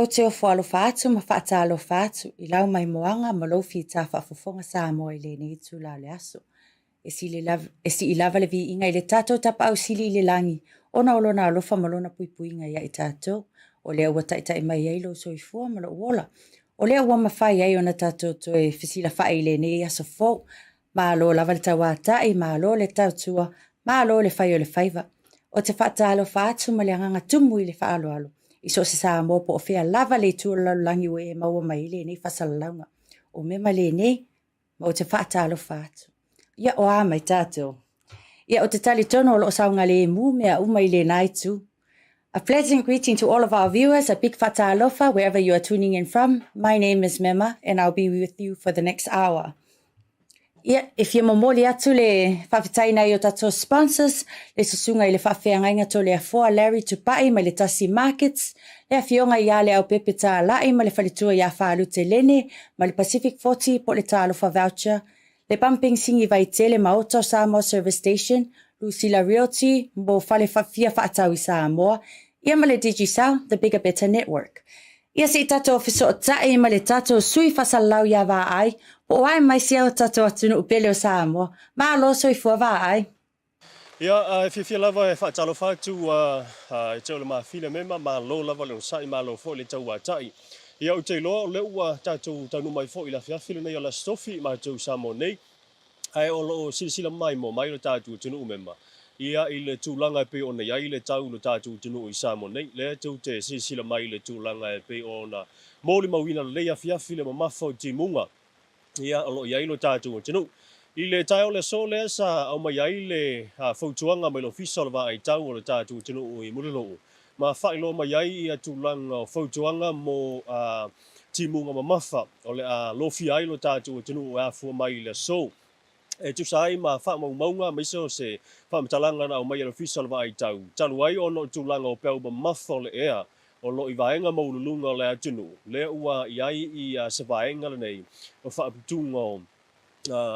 Ou te ofo alofa atu ma faatalofa atu i lau maimoaga ma lou fita faafofoga Samoa i lenei itula o le aso. E sili lava, e sii lava le viiga i le tatou Tapaau Sili i le lagi ona o Lona alofa ma Lona puipuiga ia i tatou. O lea ua taitai mai ai lou soifua ma lou ola. O lea ua mafai ai ona tatou toe fesilafai i lenei aso fou. Malo lava le tauatai, malo le tautua, malo le fai o le faiva. Ou te faatalofa atu ma le agaga tumu i le faaaloalo i so o se Samoa po o fea lava le itu o le lalolagi ua e maua mai ai lenei faasalalauga. O mema lenei, ma ou te faatalofa atu. Ia, o a mai tatou? Ia, ou te talitonu o lo o saogalemu mea uma i lena itu. A pleasant greeting to all of our viewers, a big faatalofa wherever you are tuning in from. My name is Mema and I'll be with you for the next hour. Ia, e fia momoli atu le faafetai nai o tatou sponsors, le susuga i le faafeagaiga Toleafoa Larry Tupai mai le Tasi Markets, le afioga ia Leaupepe Talai ma le faletua ia Falute Lene ma le Pacific 40 po o le Talofa Voucher, le Pumping Sigi Vaitele Maota o Samoa Service Station, Lucilla Realty mo fale fia faatau i Samoa, ia ma le Digicel, The Bigger Better Network. Ia se i tatou fesootai ma le tatou sui faasalalau ia Vaai, po o ae mai sia o tatou atunuu pele o Samoa. Malo soifua Vaai. Ia, e fiafia lava e faatalofa atu e te o le mafila mema, malo lava le onosai, malo foi le tauatai. Ia, ou te iloa o lea ua tatou taunuu mai foi i le afiafi lenei o le Aso Tofi i matou i Samoa nei, ae o lo o silasila maimoa mai lo tatou atunuu mema, ia, i le tulaga e pei ona i ai le tau i lo tatou atunuu i Samoa nei. Lea tou te silasila mai i le tulaga e pei ona molimauina lelei afiafi le mamafa o timuga. ia, o lo o i ai lo tatou atunuu. I le taeao o le aso lea sa aumai ai le fautuaga mai le Ofisa o le Vaai Tau o le tatou atunuu i Mulinuu ma faailoa mai ai ia tulaga o fautuaga mo timuga mamafa o le a lofia ai lo tatou atunuu e afua mai i le aso e tusa ai ma faamaumauga aemaise o se faamatalaga na aumai e le Ofisa o le Vaai Tau talu ai ona o tulaga o peau mamafa o le ea o lo o i vaega maualuluga o le atunuu, lea ua i ai ia se vaega lenei o faaputuga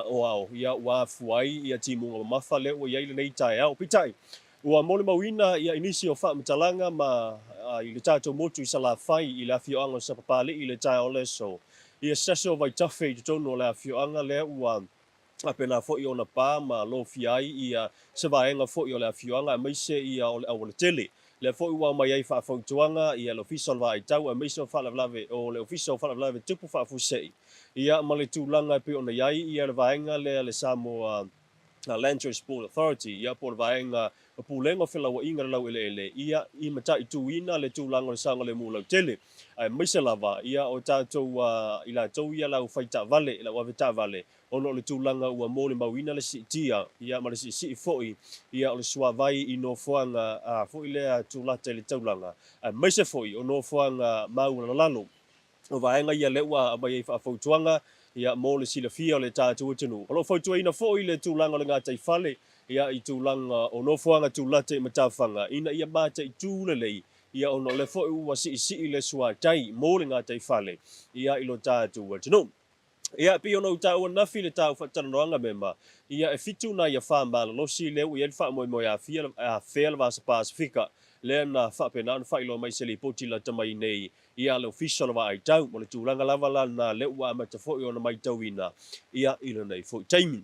o ao, ia ua afua ai ia timuga mamafa lea ua i ai lenei taeao. Peitai, ua molimauina ia i nisi o faamatalaga ma i le tatou motu i Salafai i le afioaga o Sapapalii i le taeao o le aso, ia se tasi o vaitafe i totonu o le afioaga lea ua faapena foi ona pa ma lofia ai ia se vaega foi o le afioaga aemaise ia o le aualatele. Lea foi ua aumai ai faafautuaga ia le Ofisa o le Vaaitau aemaise o Faalavelave o le Ofisa o Faalavelave Tupu Faafuasei ia ma le tulaga e pei ona i ai ia le vaega lea le Samoa Land Transport Authority ia po o le vaega o Pulega o Felauaiga i le Laueleele ia i mataituina le tulaga o le saogalemu lautele aemaise lava ia o tatou i latou ia le aufai taavale le au avetaavale ona o le tulaga ua molimauina le siitia ia ma le siisii foi ia o le suavai i nofoaga foi lea tulata i le taulaga aemaise foi o nofoaga maualalalo. O vaega ia lea ua aumai ai faafautuaga ia mo le silafia o le tatou atunuu. O lo o fautuaina foi le tulaga o le gataifale ia i tulaga o nofoaga tulata i matafaga ina ia mataitu lelei ia ona o lea foi ua siisii le suatai mo le gataifale ia i lo tatou atunuu. Ia, e pei ona ou taua ananafi le tau faatalanoaga mema, ia e fitu nai afa malolosi lea ua i ai le faamoemoe afia afea le Vasa Pasefika, lea na faapena ona faailoa mai i se lipoti lata mai nei ia le Ofisa o le Vaai Tau. O le tulaga lava la lena lea ua amata foi ona maitauina ia i lenei foi taimi.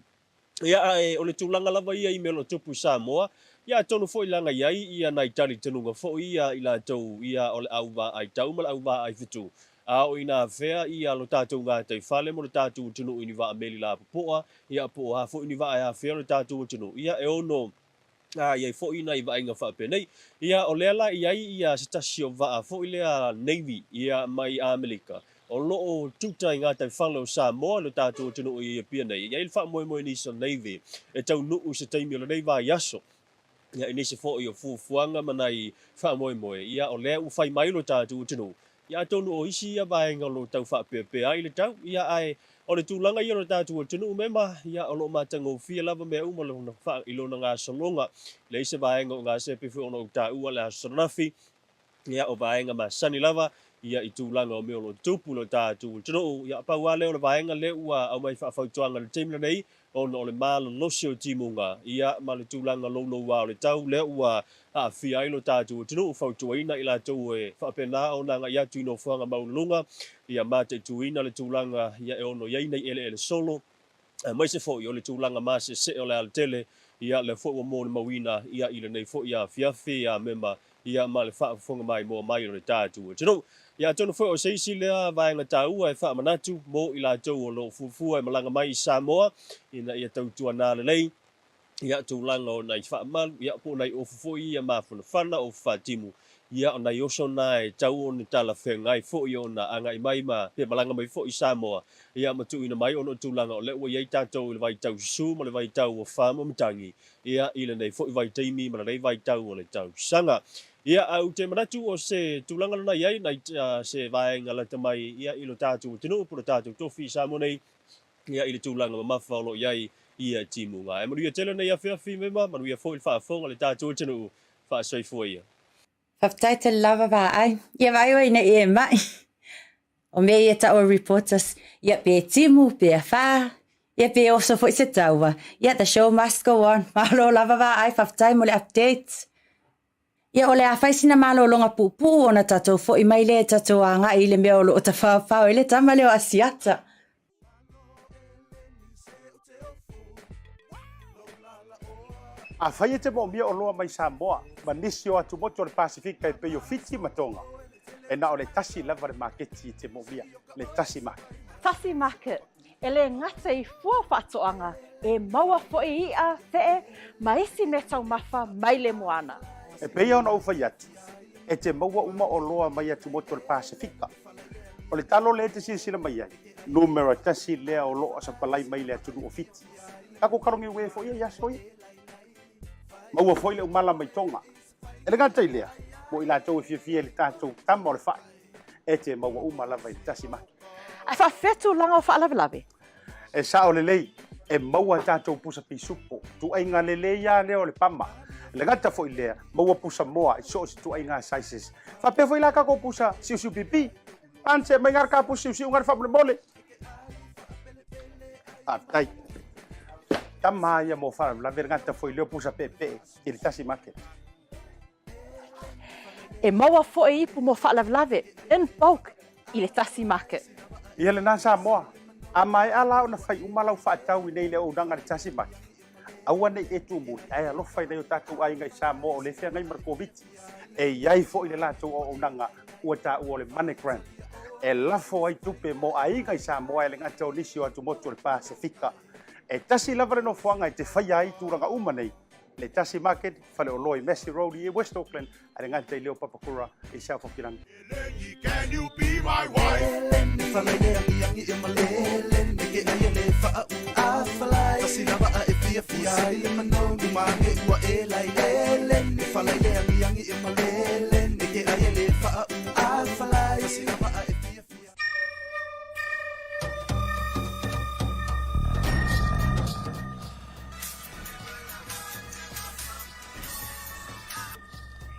Ia, ae o le tulaga lava ia i mea o lo o tupu i Samoa, ia atonu foi leaga i ai ia nai talitonuga foi ia i latou ia o le au vaai tau ma le au vaai fetu, a o ina afea ia lo tatou gataifale mo le tatou atunuu i ni vaa meli lapopoa, ia po o a foi ni vaa e afea lo tatou atunuu, ia e ono A i ai foi nai vaaiga faapenei. Ia, o lea la i ai ia se tasi o vaa foi lea Navy ia mai Amerika o lo o tuta i gataifale o Samoa i lo tatou atunuu i Apia nei. E i ai le faamoemoe i nisi o Navy e taunuu i se taimi o lenei vaiaso. Ia, i nisi foi o fuafuaga ma nai faamoemoe, ia o lea ua fai mai lo tatou atunuu. Ia atonu o isi ia vaega o lo o tau faapeapea ai le tau, ia ae o le tulaga ia o le tatou atunuu mema, ia o lo o matagofie lava mea uma lona i lona gasologa. E leai se vaega o gase e pei foi ona ou taua le aso ananafi, ia o vaega masani lava, Ia i tulaga o mea o lo o tutupu i lo tatou atunuu. Ia, pau lava lea o le vaega lea ua aumai faafautuaga i le taimi lenei, ona o le malolosi o timuga, ia, ma le tulaga louloua o le tau lea ua aafia ai lo tatou atunuu, fautuaina i latou e faapena ona agai atu i nofoaga maualuluga, ia mataituina le tulaga ia e ono i ai nei eleele solo, aemaise foi o le tulaga maseesee o le alatele, ia lea foi ua molimauina ia i lenei foi afiafi a mema ia ma le faafofoga maimoa mai o le tatou atunuu. Ia atonu foi o se isi lea vaega taua e faamanatu mo i latou o lo o fuafua e malaga mai i Samoa ina ia tautuana lelei ia tulaga o nai faamalu ia po o nai ofu foi ia mafanafana, ofu faatimu, ia o nai oso na e tau ona talafeagai foi ona agai mai ma pe malaga mai foi i Samoa ia ma tuuina mai ona o tulaga o lea ua i ai tatou i le vaitau susu ma le vaitau o fa ma matagi ia i lenei foi vaitaimi ma lenei vaitau o le tausaga. Ia ae ou te manatu o se tulaga lena i ai nai se vaega lata mai ia i lo tatou atunuu po o lo tatou tofi i Samoa nei ia i le tulaga mamafa o lo o i ai ia timuga. E manuia tele lenei afiafi mema, manuia foi le faafofoga a le tatou atunuu. Faasoifua ia. Faafetai tele lava Vaai. Ia vaai oe ina ia e mai. O mea ia tau o reporters, ia pe timu, pe afā, ia pe oso foi se taua. Ia the show must go on. Malo lava Vaai, faafetai mo le update. Ia o le a fai sina malologa puupuu ona tatou foi mai lea e tatou agai i le mea o lo o tafaofao ai le tama lea o Asiata. Afai e te moomia oloa mai Samoa ma nisi o atumotu o le Pasefika e pei o Fiti ma Tonga, e na o le tasi lava le maketi e te moomia, le Tasi Market. Tasi Market, E le gata i fua o faatoaga, e maua foi iʻa, feʻe, ma isi meataumafa mai le moana. E pei ona ou fai atu, e te maua uma oloa mai atumotu o le Pasefika. O le talo lea e te silasila mai ai, numera tasi lea o lo o sapalai mai le atunuu o Fiti. Tatou talo niue foi ia i aso ia. Maua foi le umala mai Tonga. E le gata i lea, mo i latou e fiafia i le tatou tama o le fai, e te maua uma lava i le tasi maki. Ae faafefea tulaga o faalavelave? E sao lelei, e maua tatou pusa pisupo, tuaiga lelei lava lea o le pama. E le gata foi i lea, maua pusa moa i so o se tuaiga sizes. Faapea foi la tatou pusa siusiu pipi. Ante mai ngara ka pusa siusiu ngara faamolemole. Faafetai. Tama ia mo faalavelave le gata foi lea o pusa peepee i le tasi market. E maua foi ipu mo faalavelave in bulk i le tasi market. Ia lena Samoa, a maea la ona fai uma lau faatau i nei le auaunaga i le tasi market, aua nei e tumuli ae alofa i nai o tatou aiga i Samoa o lea e feagai ma le Koviti. E i ai foi le latou auaunaga ua taua o le MoneyGram e lafo ai tupe mo aiga i Samoa e le gata o nisi o atumotu o le Pasefika. E tasi lava le nofoaga e te faia ai tulaga uma nei, le Tasi Market, faleoloa i Massey Road i West Auckland, a le gata i lea o Papakura i South Hokirangi.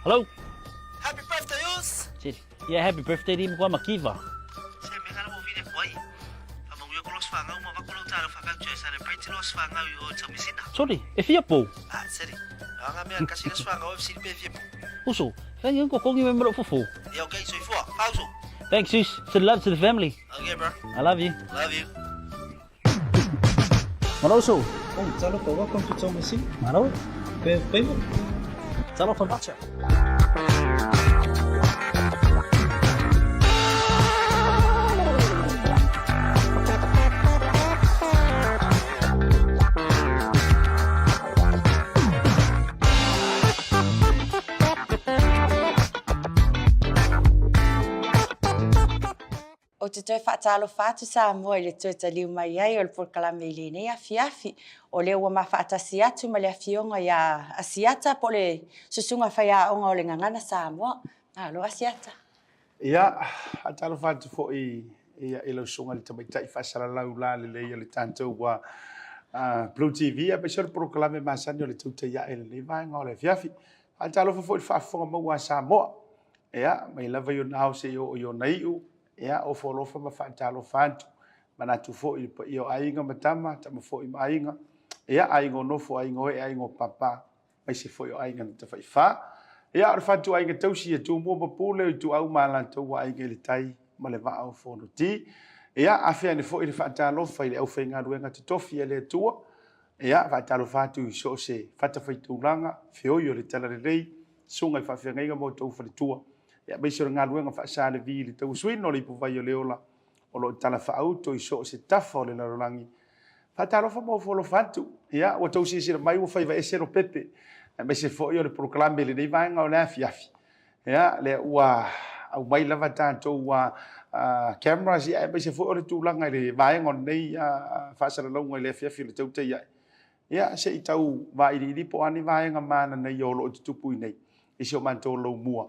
Hello. Happy birthday, Us! Seri. Yeah, happy birthday ri mkwa makiva. Se me ngana mo vine kwai. Fa mangu ko los whangau ma vako lo taro whakau tue celebrate los whangau i o taumisina. Sorry, e fia pou. Ah, seri. Anga mea kasi los whangau e siri pe fia pou. Uso, thank you ko kongi me mero fufu. Yeah, okay, soifua. Pauso. Thanks, sis. Send love to the family. Okay, bro. I love you. Love you. Malo, uso. Oh, talofa, welcome to Taumeasina. Malo. Pe payment. Talofa macha. Ou te toe faatalofa atu Samoa i le toe taliu mai ai o le polokalame i lenei afiafi. O lea ua ma faatasi atu ma le afioga ia Asiata po o le Susuga Faiaoga o le Gagana Samoa. Malo Asiata. Ia, faatalofa atu foi i lau susuga i le tamaitai faasalalau la lelei o le tatou Blue TV, aemaise o le polokalame masani o le Tautai Ae i lenei vaega o le afiafi. Faatalofa foi i le faafofoga maua a Samoa. Ia, mai lava i ona ao seia oo i ona iu, ia, ofo alofa ma faatalofa atu. Manatu foi i le paia o aiga ma tama, tama foi ma aiga, ia, aiga o nofo, aiga o ee, aiga o papa, aemaise foi o aiga na tafaifa. Ia, o le fatuaiga tausi a Tumua ma Pule, o Ituau ma Alataua, Aiga i le Tai ma le Vaa o Fonoti. Ia, afe ane foi le faatalofa i le aufaigaluega totofi a le Atua. Ia, faatalofa atu i so o se fatafaitaulaga, feoi o le Talalelei, susuga i faafeagaiga ma outou faletua, ia, aemaise o le galuega faasalevi i le tauasuina o le ipuvai o le ola o lo o talafaauto i so o se tafa o le lalolagi. Faatalofa ma ofo alofa atu. Ia, ua tou silasila mai ua faiva ese Lopepe, aemaise foi o le polokalame i lenei vaega o le afiafi. Ia, lea ua aumai lava tatou cameras, ia, aemaise foi o le tulaga i le vaega o lenei faasalalauga i le afiafi o le tautai ae. Ia, se i tau vailiili po o a ni vaega mananaia o lo o tutupu i inei i si o matou laumua,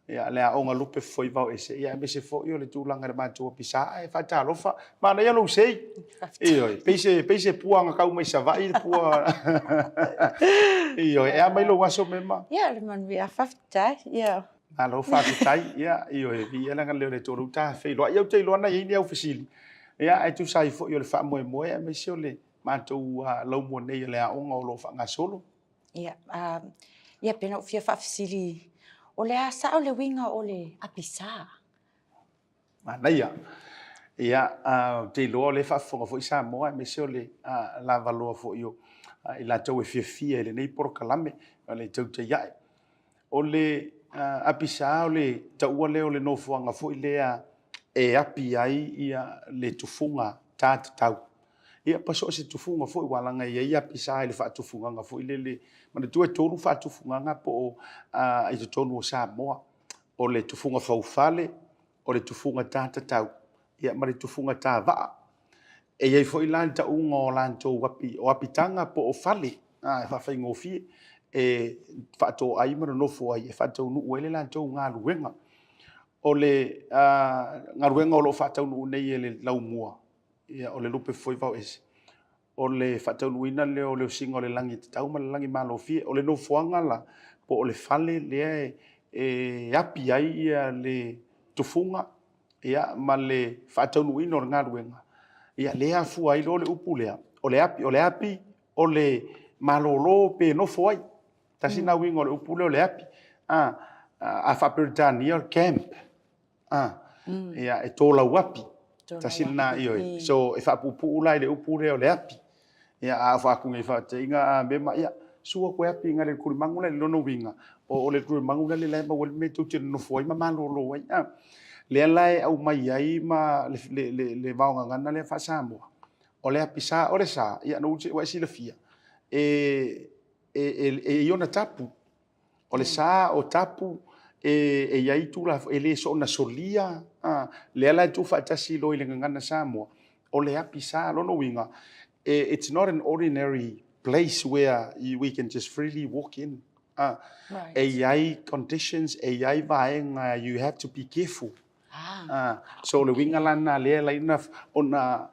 ia, le aoga lupe fofo i Vaoese, ia, aemaise foi o le tulaga i le matou apisa. Ae faatalofa, manaia lou sei. Ioe, pei se, pei se pua agakau mai Savaii le pua. Ioe, e a mai lou aso Mema? Ia, le manuia, faafetai. Ia. Malo faafetai. Ia, ioe, viia le agalelei o le Atua o lou tafeiloai. Ia, ou te iloa na i ai ni au fesili, ia, ae tusa ai foi o le faamoemoe aemaise o le matou laumua nei o le aoga o lo o faagasolo. Ia, ia pe na ou fia faafesili, o le a sao le uiga o le apisa? Manaia. Ia, ou te iloa o lea e faafofoga foi Samoa aemaise o le lavaloa foi o i latou e fiafia i lenei polokalame o le tautai ae. O le apisa o le taua lea o le nofoaga foi lea e api ai ia le tufuga ta tatau. Ia, pa so o se tufuga foi, aua leaga e i ai apisa i le faatufugaga foi lele. Manatua e tolu faatufugaga po o i totonu o Samoa. O le tufuga faufale, o le tufuga ta tatau, ia ma le tufuga ta vaa. E i ai foi la le tauga o latou api, o apitaga po o fale e faafaigofie e faatoai ma nonofo ai e faataunuu ai le latou galuega. O le galuega o lo o faataunuu nei e le laumua, ia, o le lupe foi vaoese, o le faataunuuina lea o le osiga o le lagi tatau ma le lagi malofie. O le nofoaga la, po o le fale lea e api ai ia le tufuga ia, ma le faataunuuina o le galuega, ia, lea e afua ai loa le upu lea, o le api, o le api o le malolo pe nofo ai. Tasi lena uiga o le upu lea o le api. A, a faa-Peretania o le camp. A, ia, e tolauapi. Tasi lena, ioe. So, e faapuupuu la i le upu lea o le api. Ia, a ofa atu nei faataiga, a mea ma, ia, sua koe api ngai le kulimangu la i le lona uiga, o le kulimangu la le la e maua ai le mea tou te nonofo ai ma malolo ai. A, lea la e aumai ai ma le, le, le, le vaogagana lea faa-Samoa, o le api sa, o le sa, ia, na ua e silafia, e, e, e, e i ona tapu. O le sa o tapu e i ai tulafono, e le soona solia, a, lea la e tuufaatasi loa i le gagana Samoa, o le api sa. Lona uiga, it's not an ordinary place where we can just freely walk in. A, e i ai conditions, e i ai vaega, you have to be careful. Ah. So o le uiga la lena lea e ala ai ona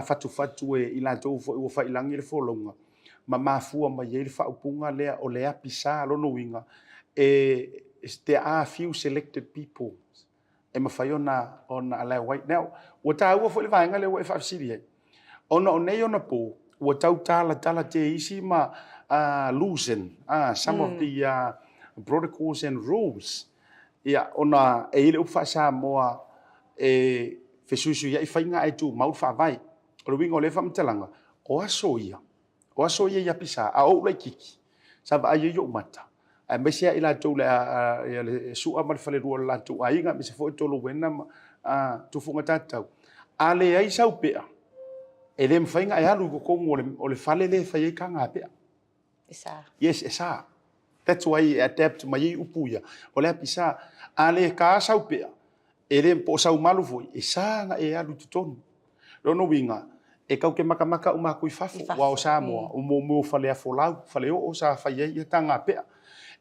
fatufatu e i latou foi ua faiilagi le folauga ma mafua mai ai le faaupuga lea o le api sa. Lona uiga, e, there are few selected people e mafai ona ona allow ai. Now, ua taua foi le vaega lea ua e faafesili ai, ona o nei ona po ua tau talatala te isi ma loosen some of the protocols and rules. Ia, ona e i ai le upu faa-Samoa e fesuisuiai faiga ae tumau le faavae. O le uiga o lea faamatalaga, o aso ia, o aso ia i Apisa, a o ou laitiiti, sa vaai ai ou mata, aemaise lava i latou ia le Sua ma le falelua o le latou aiga, aemaise foi o Tolowena ma Tufuga Tatau. A leai sau pea, e le mafai ona e alu i totonu o le fale lea e fai ai taga a pea. E sa. Yes, e sa. That's why e adapt mai ai upu ia. O le api sa. A le ka sau pea, e le po o sau malu foi, e sa na e alu i totonu. Lona uiga, e kau ke makamaka uma aku i fafo, ua o Samoa, o mo mo fale afolau, fale oo sa fai ai ia taga pea.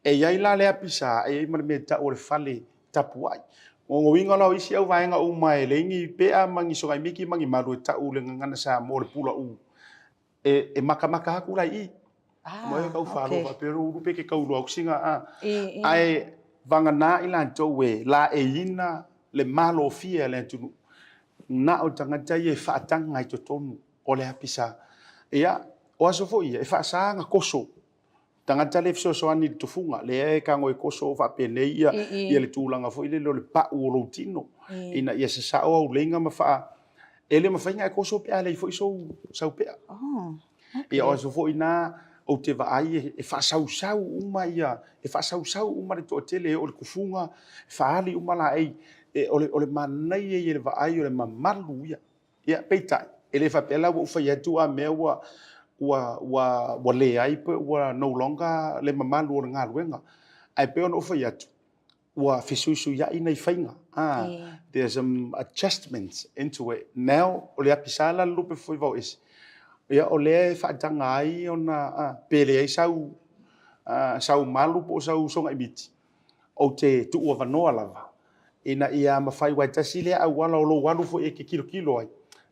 E i ai la le api sa, e i ai ma le mea e tau o le fale tapuai. Lona uiga la o isi au vaega uma e leai ni pea ma ni sogaimiki ma ni malu e tau le gagana Samoa o le pulaʻu e, e makamaka aku la i i. Ah, Mo e kau whalo, okay. whapea uru pe ke kau loa kusinga a. Ae, Vagana i latou e laeiina le malofie a le atunuu, na o tagata ia e faataga i totonu o le apisa. Ia, o aso foi ia, e faasa ona koso tagata lea e fesoasoani i le tufuga, lea e tago e koso faapenei ia, ia le tulaga foi lele o le pau o lou tino, ina ia sasao au leiga ma faa... E le mafai ona e koso pe a leai foi sou, sau pea. Oh. Ia o aso foi na ou te vaai e faasausau uma ia, e faasausau uma le toatele e oo i le tufuga, e faaali uma laei, e, o le, o le manaia ia i le vaai o le mamalu ia. Ia, peitai, e le faapea la ua ou fai atu a mea ua, ua, ua, ua leai pe ua no longer le mamalu o le galuega. Ae pei ona ou fai atu, ua fesuisuiai nai faiga, a, there's some adjustments into it. Now, o le apisa la le lupe foi vao ese, ia o lea e faataga ai ona, a, pe leai sau, a, sau malu po o sau sogaimiti, ou te tuuavanoa lava ina ia mafai, aua e tasi lea auala o lou alu foi e te kilokilo ai,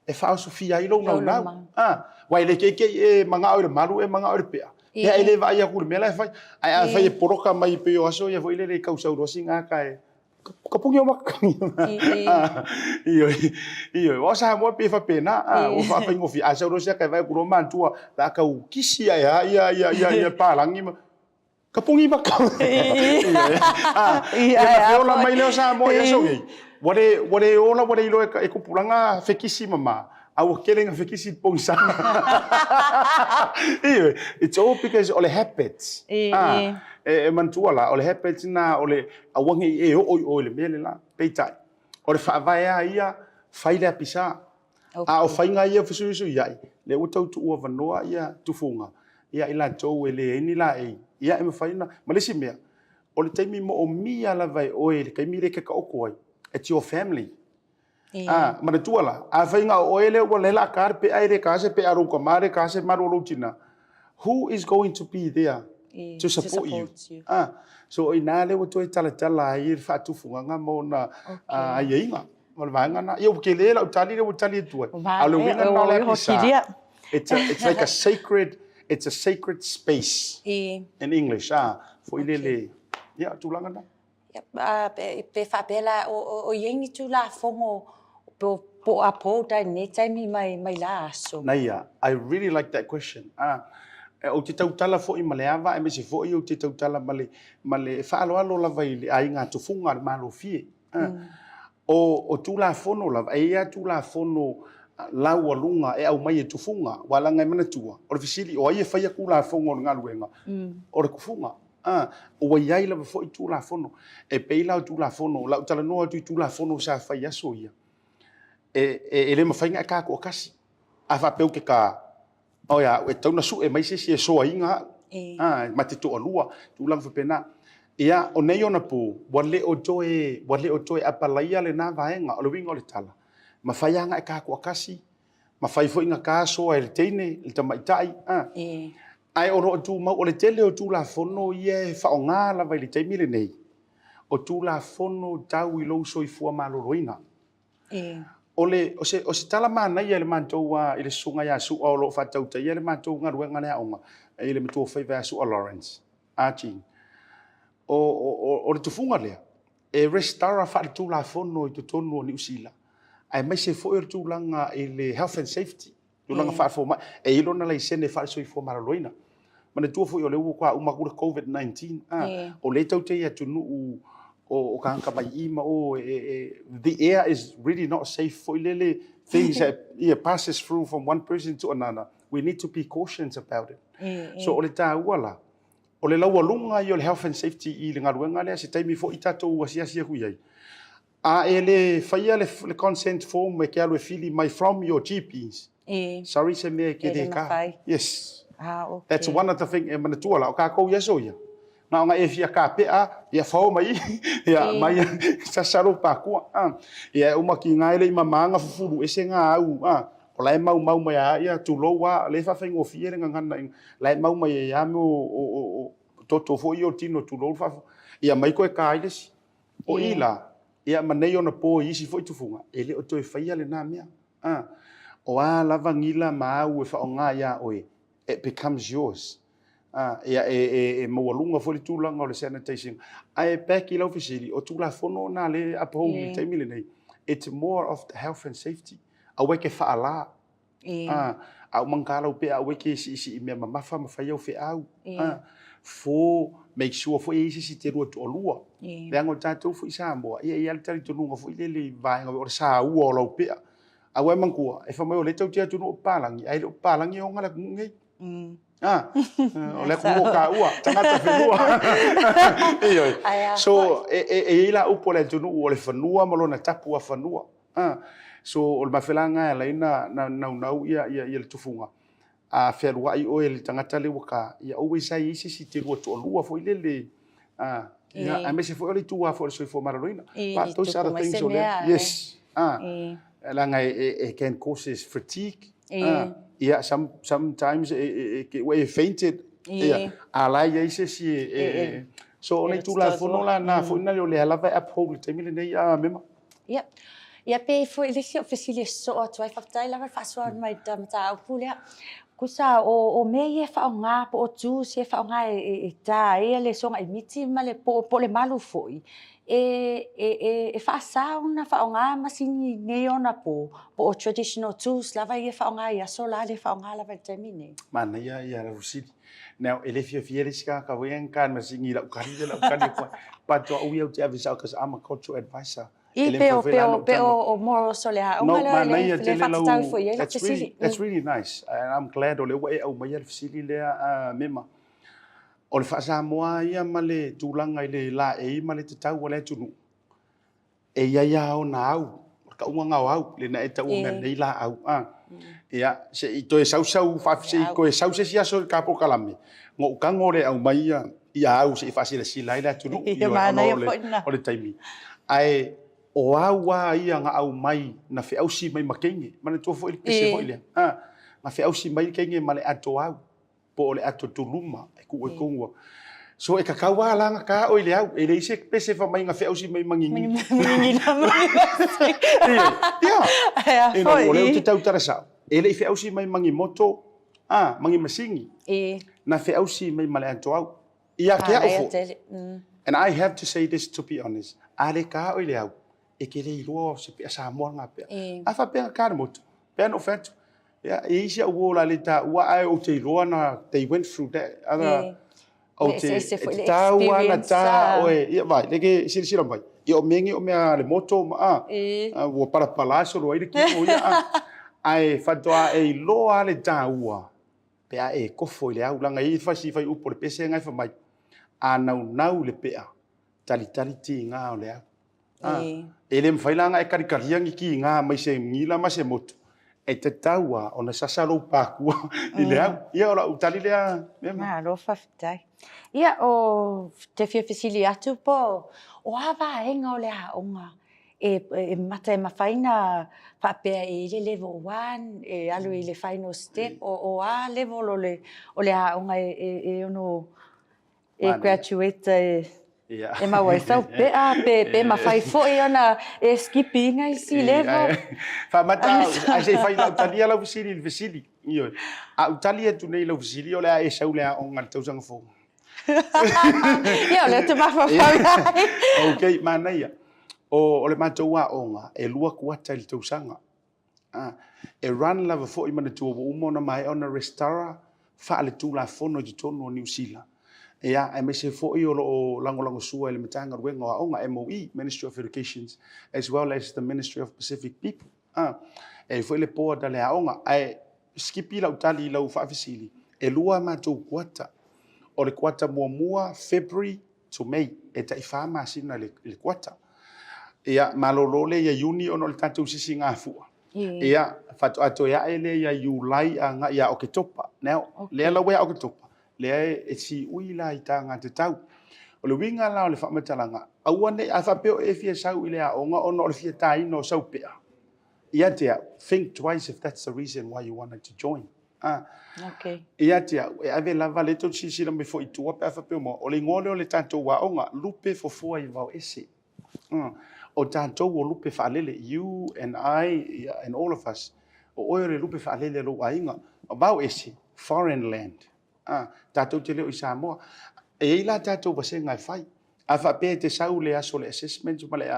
e faaosofia ai lou naunau. A, aua e le teitei e manao i le malu e manao i le pea. Ia e le vaai atu i le mea la e fai. Ae a fai e poloka mai pei o aso ia foi lele i kausau loa sina ata e ka puni o maka. Ioe, ioe. O Samoa pei e faapena, a, ua faafaigofie. A sau loa se ata e vaai atu loa matua, la a tau kisi ae lava ia, ia, ia, ia palagi ma Ka pogi maka. Ia na feola mai lea o Samoa i aso nei. Ua le, ua le ola, ua le iloa e tupulaga fekisi mama, a ua tele ina fekisi i pogisa. Ioe, it's all because o le habits. E, e manatua la, o le habits na o le aua ne i e oo i o i le mea le la. Peitai, o le faavae lava ia, fai le apisa. A o faiga ia fesuisuiai, lea ua tau tuuavanoa ia tufuga ia i latou e leai ni laei, ia e mafai ona... Ma le isi mea, o le taimi moomia lava e oe i le taimi lea e te taoto ai, it's your family. A, manatua la, afai na o oe lea ua lea o le a ta le pea e le ta se pea a lou tama, le ta se malu o lou tina, who is going to be there to support you? A, so o i ina lea ua toe talatala ai le faatufugaga ma ona aiaiga. O le vaega lena. Ia ua tele lau tali lea ua tali atu ai. A o le uiga lena o le apisa, it's a, it's like a sacred, it's a sacred space in English, a, foi lele, ia, tulaga lena. Ia, pe faapea la, o i ai ni Tulafono po o uphold ai i lenei taimi mai la aso? Naia, I really like that question. A, ou te tautala foi ma le ava aemaise foi ou te tautala ma le, ma le faaaloalo lava i le aiga tufuga a le Malofie. O, o Tulafono lava, e i ai lava Tulafono laualuga e aumai e tufuga, aua leaga e manatua, o le fesili, o ai e faia Tulafono o le galuega? O le tufuga. A, ua i ai lava foi Tulafono. E pei la o Tulafono, o lau talanoa atu i Tulafono sa fai i aso ia, e, e, e le mafai ona e ta toatasi. A faapea ou te ta, O ia, e tatau ona sue mai se isi e soaina au. A, ma te toalua, tulaga faapena. Ia, o nei ona po, ua le o toe, ua le o toe apalaia lena vaega. O le uiga o le tala, mafai lava ona e ta toatasi, mafai foi ona ta soa e le teine, le tamaitai, a. Ae o lo o tumau, o le tele o Tulafono ia e faaaoga lava i le taimi lenei, o Tulafono tau i lou soifua maloloina. O le, o se, o se tala manaia i le matou, i le susuga ia Su'a o lo o faatautaia le matou galuega i le aoga, i le matuafaiva ia Su'a Lawrence, ah Jean. O, o, o le tufuga lea, e resitala faaletulafono i totonu o Niu Sila, aemaise foi o le tulaga i le health and safety. Tulaga faafomai, e i ai lona laisene faale-soifua maloloina. Manatua foi o lea ua toa uma atu le Covid-19, a, o lea tou te i atunuu o tagata mai i ma o, e, e, the air is really not safe foi lele, things that yeah, passes through from one person to another. We need to be cautious about it. So o le taua la, o le laualuga ia o le health and safety i le galuega lea, se taimi foi tatou asiasi atu i ai. A e le faia le consent form e te alu e fili mai from your GPs. E. Sorry se mea e te E le le ka. mafai. Yes. Ah, okay. That's one of the thing e manatua la, o kākou i aso ia. Na ona e fia kapea, ia whao mai, ia E. mai sasa lou pakua. Ah. Ia e uma ki ngā ele i mamanga fufulu ese ngā au. Ah. O la e mau mau mai a ia tulou a, le whawhaingofie le ngangana i, la e mau mai e ia me o, o, o, o toto foi i o tino tulou whawha. Ia mai koe ka ai lesi. O i la, ia ma nei ona po i isi foi tufuga, e le o toe faia lena mea. A, o a lava gila ma au e whaonga iā oe, it becomes yours. A, ia, e, e, e maualuga foi le tulaga o le sanitizing. Ae back i lau fesili, o Tulafono na lea e uphold i le taimi lenei, it's more of the health and safety. Aua e te faala. A, a uma na lau pea aua e te siisii i mea mamafa ma fai au feau. A, for make sure foi e i ai se isi te lua toalua. Leaga o tatou foi i Samoa, ia e i ai lava le talitonuga foi lele i vaega o le saua o lau pea. Aua e manatua, e fai mai o lea e tau te atunuu o papalagi, ae le o papalagi e oga le atunuu nei. Ah, o le atunuu o taua, tagata whenua. Ioe. So, e, e, e i la upu o le atunuu o le whanua ma lona tapu a whanua. Ah, so, o le mafelanga e alai na, na naunau ia, ia, ia le tufunga. A fealuai oe le tagata le ua ka, ia always ai i se isi te lua toalua foi lele. Ah, ia, aemaise foi o le itu lava foi o le soifua maloloina. I But those tupu other mai things se o lea, mea, e. yes. Ah, I. leaga e, e, e can causes fatigue. I. Ah, ia, some, sometimes e, e, e, ua e fainted. I. Ia, a la e i ai se isi e, e, E, e. e, so o E le Tulafono la na foi na o lea lava e uphold i le taimi lenei, a mema. Ia, ia pe foi le isi o fesili e sosoo atu ai, faafetai lava le faasoa mai ta mataupu lea. Kusa o, o mea ia e faaaoga po o tools ia e faaaoga e, e, e tā ai le soga miti ma le po, po o le malu foi, e, e, e, e faasa ona faaaoga masini nei ona po, po o traditional tools lava ia e faaaoga i aso la le faaaoga lava i le taimi nei. Manaia ia lau fesili. Now, e le fiafia le isi tagata foi ia na masini i lau kali lea, lau kali atu ai. But o au ia ou te ave sao, cause I'm a cultural advisor. I E le pe o, mafai foi pe la o, ona ou pe o, tago. o morals o le aoga No, lea, le, manaia le tele lau, faatatau foi i ai lau that's really, fesili. that's really nice. And I'm glad o lea ua e aumaia le fesili lea, Mema. O le faa-Samoa ia ma le tulaga i le laei ma le tatau a le atunuu, E i ai lava ona au, o le tauga na o au, lena e taua mea nei laau. A. Ia, se i toe sau sau, se i toe sau se isi aso i le ta polokalame, ona ou tago lea e aumai ia, ia au se i faasilasila ai le atunuu, Ia ioe, ona manaia o le, foi lena. o le taimi. Ae o au lava ia na aumai, na feausi mai ma teine, manatua foi le pese foi lea, a, na feausi mai le teine ma le ato au. po o le ato tuluma e kuu ai kou ua. So e kakau lava la na ta oe i le au, e leai se pese fai mai na feausi mai mangigi. Mangigi la mangigi. Ia, Ea you know, o lea ou foi. te tautala sao, e le i feausi mai mangimoto, a, mangimasini, na feausi mai ma le ato au. Ia te au Manaia foi. tele. And I have to say this to be honest, a le ta oe i le au, e te le iloa o se pea Samoa lena pea. A faapea na ta le motu, pea na ou fai atu, ia, e i ai si au uo la le taua ae ou te iloa na they went through that other, ou te, Eseese foi e le tatau lava na experience ta a. oe, ia vai, le ke silasila mai, ia o mea nei o mea a le moto ma a, ua palapala solo ai le kino ia a. Ae faatoa e iloa lava le taua pe a e kofo i le au, leaga e i ai fasi fuaiupu o le pese lena e fai mai, a naunau le pea, talitali tiga o le au. A, e le mafai la ona e kalikalia ni kiga mai se gila ma se motu, e tatau lava ona sasa lou pakua i le au. Ia, o lau tali lea, Mema. Malo faafetai. Ia, o te fia fesili atu po o a vaega o le aoga e, e mata e mafai na faapea e i le level one, e alu i le final step, o, o a level o le, o le aoga e, e, e ono E graduate e, e maua ai sau pea, pe, pe mafai foi ona e skipi ina isi level. Faamata au, ae se i fai lau talia lau fesili i le fesili. Ioe. A ou tali atu nei i lau fesili, o le a e sau le aoga i le tausaga fou. Ia, o lea ou te mafaufau i ai. Ok, manaia. O, o le matou aoga, e lua kuata i le tausaga. A, e run lava foi manatua ua uma ona maea ona resitala faaletulafono i totonu o Niu Sila. Ia, aemaise foi o lo o lagolagosua e le Matagaluega o Aoga, MOE, Ministry of Education, as well as the Ministry of Pacific People. A, e i ai foi le board a le aoga. Ae skipi lau tali i lau faafesili, e lua a matou kuata. O le kuata muamua, February to May, e tai fa masina i le kuata. Ia, malolo lea ia Iuni ona o le tatou sisigafua. Ia, faatoa toe ae lea ia Iulai agai ia Oketopa. Now, lea la ua ia Oketopa, lea e siui la i taga tatau. O le uiga la o le faamatalaga, aua ne i, a faapea o e fia sau i le aoga ona o le fia taina o sau pea, ia te au, think twice if that's the reason why you wanted to join. A. Okay. Ia te au, e ave lava lea tou te silasila mai foi i tua pe a faapea uma, o le igoa lea o le tatou aoga, lupe fofoa i vaoese. O tatou o lupe faalele, you and I and all of us, o oe o le lupe faalele a lou aiga. Vaoese, foreign land. A, tatou te le o i Samoa. E i ai la tatou vasega e fai. A faapea e te sau i le aso o le assessment ma le,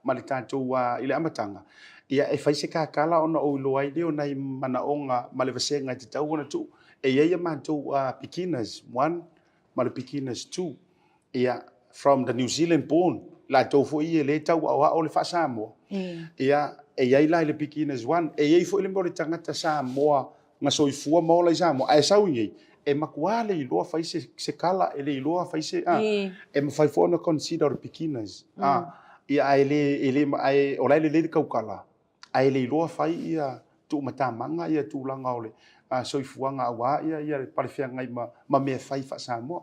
ma le tatou, i le amataga, ia e fai se kakala ona ou iloa ai lea o nai manaoga ma le vasega e tatau ona tuu. E i ai a matou beginners one ma le beginners 2. Ia, from the New Zealand born, latou foi ia lea e tau aoao le faa-Samoa. Ia, e i ai la i le beginners 1, e i ai foi le mea o le tagata Samoa na soifua ma ola i Samoa, ae sau i nei, e matua le iloa fai se, se kala, e le iloa fai se, a, e mafai foi ona consider o le beginners. A, ia, ae le, e le, ae o la e lelei le taukala, ae le iloa fai ia tuumatamaga ia tulaga o le soifuaga aua ia ia le palefeagai ma ma mea fai faa-Samoa.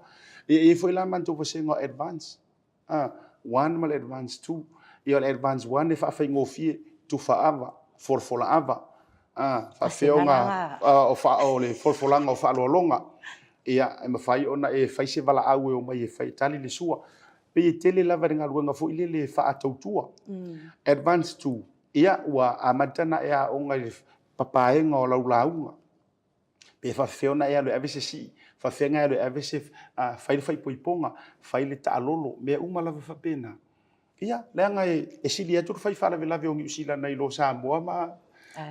Ia e i ai foi la matou vasega o advance, a, one ma le advance two. Ia o le advance one e faafaigofie, tufa ava, folafola ava, a, faapefea ona o faa o le folafolaga o faaaloaloga. Ia e mafai ona e fai se valaau e omai e fai e tali le sua. Pei e tele lava i le galuega foi lele e faatautua. Advance to, ia, ua amata ona e aoga i le papaega o lau lauga. Pe faafefea ona e alu e ave se sii, faafefea ona e alu e ave se, fai le faaipoipoga, fai le taalolo, mea uma lava faapena. Ia, leaga e sili atu le fai faalavelave o Niu Sila nai lo Samoa ma,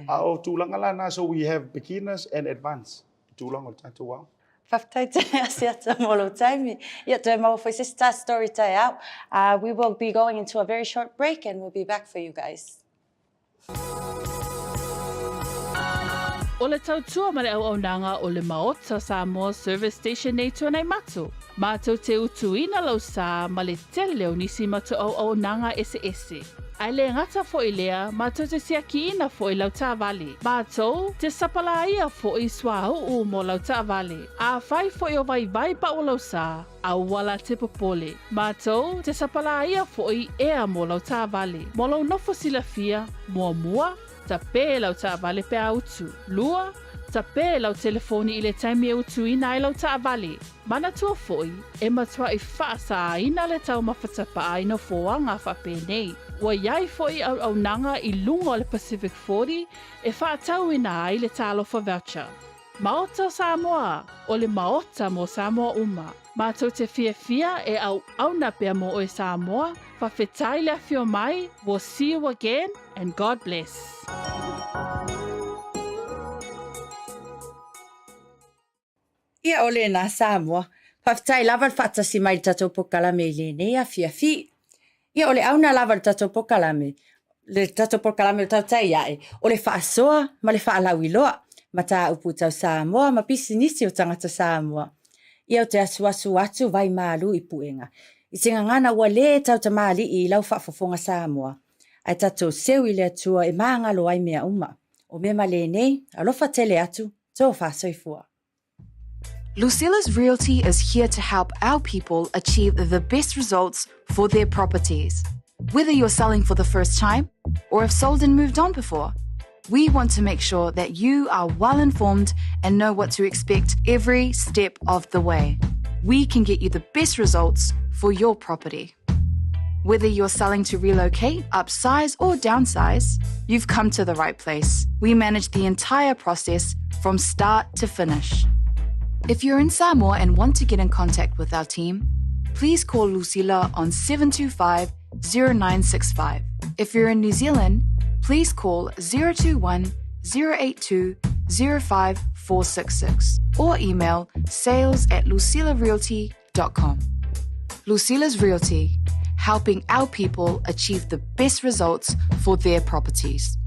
a o tulaga la na, so we have beginners and advance i tulaga o le tatou aoga. Faafetai tele Asiata mo lou taimi. Ia, toe maua foi se isi ta story taeao. We will be going into a very short break and we'll be back for you guys. O le tautua ma le auaunaga o le Maota Samoa Service Station nei Tuanaimato, mātou te utuina lau sā ma le tele o nisi matou auaunaga eseese. Ae le gata foi lea, mātou te siakiina foi lau taavale. Mātou te sapalāia foi suauu mo lau taavale. Afai foi o vaivai pau o lau sā, aua la te popole. Mātou te sapalāia foi ea mo lau taavale. Mo lou nofo silafia, muamua, tapē lau taavale pe a utu. Lua, tapē lau telefoni i le taimi e utuina ai lau taavale. Manatua foi, e matuai faasāina le taumafa tapaa i nofoaga faapenei. Ua i ai foi auaunaga i luga o le Pacific 40 e faatauina ai le Talofa Voucher. Maota o Samoa, o le Maota mo Samoa uma. Matou te fiafia e auauna pea mo oe Samoa, fafetai le afio mai, we'll see you again and God bless. Ia o lena Samoa. Faafetai lava le faatasi mai i le tatou pokalame i lenei afiafi. Ia o le auna lava o le tatou pokalame, le tatou pokalame o le tautai ae, o le faasoa ma le faalauiloa, mataupu tau Samoa ma pisinisi o tagata Samoa. Ia ou te asuasu atu vai malu i puega. I se gagana ua le tautamalii i lau faafofoga Samoa, ae tatou seu i le Atua e magalo ai mea uma. O mema lenei, alofa tele atu, Tofa soifua. Lucilla's Realty is here to help our people achieve the best results for their properties. Whether you're selling for the first time or have sold and moved on before, we want to make sure that you are well informed and know what to expect every step of the way. We can get you the best results for your property. Whether you're selling to relocate, upsize, or downsize, you've come to the right place. We manage the entire process from start to finish. If you're in Samoa and want to get in contact with our team, please call Lucilla on 725 0965. If you're in New Zealand, please call 021 082 05466 or email sales at lucillarealty.com. Lucilla's Realty, helping our people achieve the best results for their properties.